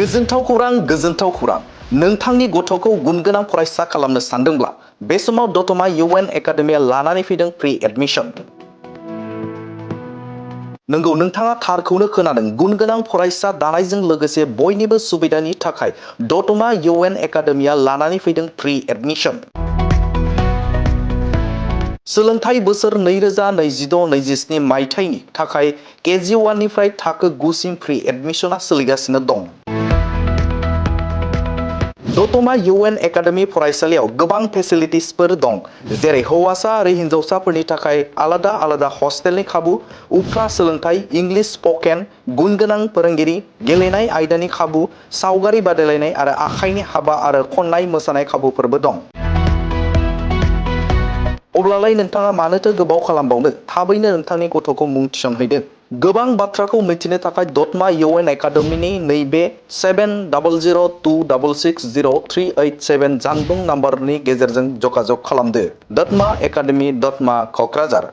गोजोनथाव खौरां नोंथांनि गथ'खौ गुनगोनां फरायसा खालामनो सानदोंब्ला बे समाव दतमा UN एकाडेमिया लानानै फैदों प्रि एडमिशन। नंगौ, नोंथाङा थारखौनो खोनादों। गुनगोनां फरायसा दानायजों लोगोसे बयनिबो सुबिदानि थाखाय दतमा UN एकाडेमिया लानानै फैदों प्रि एडमिशन। सोलोंथाइ बोसोर 2026-27 मायथाइनि थाखाय KG 1 निफ्राय थाखो 9 सिम प्रि एडमिशना सोलिगासिनो दं। दतमा UN एकाडेमि फरायसालियाव गोबां फेसिलिटिसफोर दं, जेरै हौवासा आरो हिन्जावसाफोरनि थाखाय आलादा हस्टेलनि खाबु, उफ्रा सोलोंथाइ, इंलिश स्पकेन, गुनगोनां फोरोंगिरि, गेलेनाय आयदानि खाबु, सावगारि बादायलायनाय आरो आखाइनि हाबा आरो खननाय मोसानाय खाबुफोरबो दं। अब्लालाय नोंथाङा मानोथो गोबाव खालामबावनो? थाबैनो नोंथांनि गथ'खौ मुं थिसनहैदो। गोबां बाथ्राखौ मिथिनो थाखाय दतमा UN एकाडेमिनि नैबे 7002660387 जानबुं नम्बरनि गेजेरजों जगाजग खालामदो। दतमा एकाडेमि, दतमा, क'क्राझार।